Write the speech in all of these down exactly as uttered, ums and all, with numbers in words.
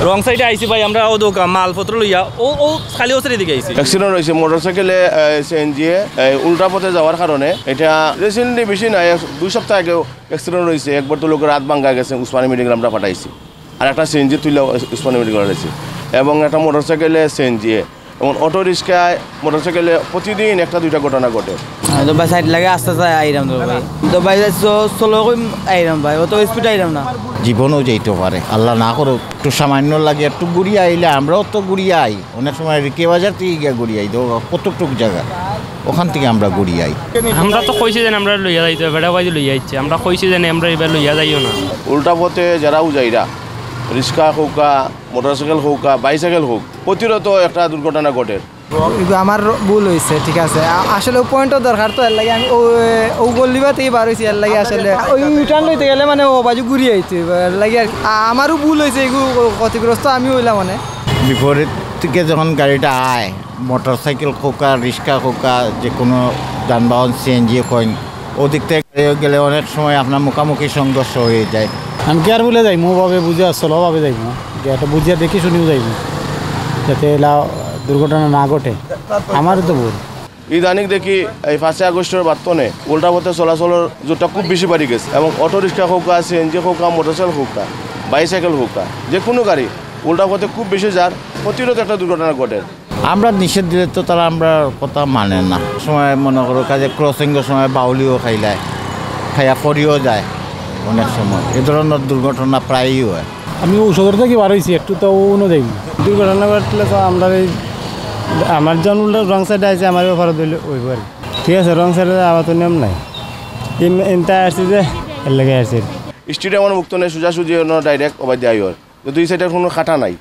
রং সাইডে আইছি ভাই, আমরা ও দোকা মালপত্র লইয়া ও ও খালি ওসের দিকে আইছি। অ্যাক্সিডেন্ট হয়েছে মোটরসাইকেলে, সিএনজি এ, এই উল্টা পথে যাওয়ার কারণে। এটা রিসেন্টলি, বেশি না, এক দুই সপ্তাহ আগেও অ্যাক্সিডেন্ট হয়েছে। একবার তো লোকের হাত ভাঙ্গা গেছে, উসমানী মেডিকেল আমরা পাঠাইছি। আর একটা সিএনজি তুলে উসমানী মেডিকেল আনছি। এবং একটা মোটরসাইকেলে সিএনজি এ এবং অটো রিক্সায় মোটরসাইকেলে প্রতিদিন একটা দুইটা ঘটনা ঘটে। আমি তো ভাই সাইড লাগে আস্তে আস্তে আইরাম তো ভাই। তো ভাই, সো-, স্লো কই আইরাম ভাই, অত স্পিড আইরাম না। জীবনও যাইতে পারে, আল্লাহ না করুক। একটু সামান্য লাগে, একটু ঘুরিয়া আইলে, আমরাও তো ঘুরিয়া আই, অনেক সময় রিকে বাজার থেকে গিয়া ঘুরিয়া আই, তো কতটুক জায়গা, ওখান থেকে আমরা ঘুরিয়া আই। আমরা তো কইছি যে আমরা লইয়া যাইতে হবে, বেটা ভাই লইয়া আইছে, আমরা কইছি যে আমরা এবার লইয়া যাইও না। উল্টা পথে যারা উজাইরা, রিক্সা হোকা, মোটরসাইকেল হোকা, বাইসাইকেল হোক, প্রতিরত একটা দুর্ঘটনা ঘটে। এগু আমার ভুল হয়েছে, ঠিক আছে। আ-, আসলে ও পয়েন্টও দরকার, তো এর লাগে আমি ও, ও গল্লিবা থেকে বার হয়েছি, এর লাগে আসলে ওই ইউটার্ন লইতে গেলে মানে ও বাজু ঘুরিয়ে আইতে হইব, এর লাগে আর কি। আ-, আমারও ভুল হয়েছে, এগু ক্ষতিগ্রস্ত আমি হইলাম মানে। বিপরীত থেকে যখন গাড়িটা আয়, মোটরসাইকেল হোকা, রিক্সা হোকা, যে কোনো যানবাহন, সিএনজি কইন, ওদিক থেকে গাড়ি গেলে অনেক সময় আপনার মুখামুখি সংঘর্ষ হয়ে যায়। আমি কেয়ারফুলে যাইমু, ওভাবে বুঝিয়া স্লোভাবে যাইমু, যে একটা বুঝিয়া দেখি শুনিও যাইমু, যাতে এলা দুর্ঘটনা না ঘটে। আমারও তো ভুল। ইদানিং দেখি এই পাঁচই আগস্টর বাদ তনে উল্টা পথে চলাচলর জোরটা খুব বেশি বাড়ি গেছে এবং অটো রিক্সা হোকা, সিএনজি হোকা, মোটরসাইকেল হোকা, বাইসাইকেল হোকা, যে কোনো গাড়ি উল্টা পথে খুব বেশি যার, প্রতিরোধ একটা দুর্ঘটনা ঘটে। আমরা নিষেধ দিলে তো তারা আমরার কথা মানে না। সময় মনে করো কাজে ক্রসিংয়ের সময় বাউলিও খাইলায়, খাইয়া পড়িও যায় অনেক সময়। এ ধরনের দুর্ঘটনা প্রায়ই হয়। আমি ঔষধের থেকে বার হয়েছি, একটু তো অন্য যাইব। দুর্ঘটনা ঘটলে তো আমরা এই, আমার জন উল্টা রং সাইডে আছে, আমার ব্যাপারে দিলে ওই বাড়ি। ঠিক আছে, রং সাইডে আবার তো নিয়ম নাই। ইন-, ইনটা আসছে যে, এর লেগে আসছে। স্টেডিয়ামর মুখ তনে সোজাসুজি অন্য ডাইরেক্ট ওবায়দি আইওর। যদি এই সাইডে কোনো কাটা নাই,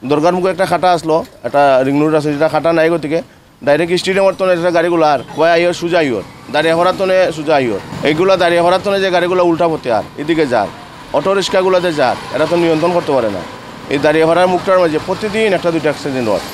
দরগার মুখে একটা কাটা আসলো, একটা রিং রোড আছে, যেটা কাটা নাই, গতিকে ডাইরেক্ট স্টেডিয়ামর তনে যেটা গাড়িগুলা আর ওই আইওর সোজা আইওর, দাঁড়িয়ে হরার তনে সোজা আইওর। এইগুলা দাঁড়িয়ে হরার তনে যে গাড়িগুলা উল্টা পথে আর এদিকে যার, অটো রিক্সাগুলাতে যার, এরা তো নিয়ন্ত্রণ করতে পারে না। এই দাঁড়িয়ে হরার মুখটার মাঝে প্রতিদিন একটা দুইটা অ্যাক্সিডেন্ট হয়।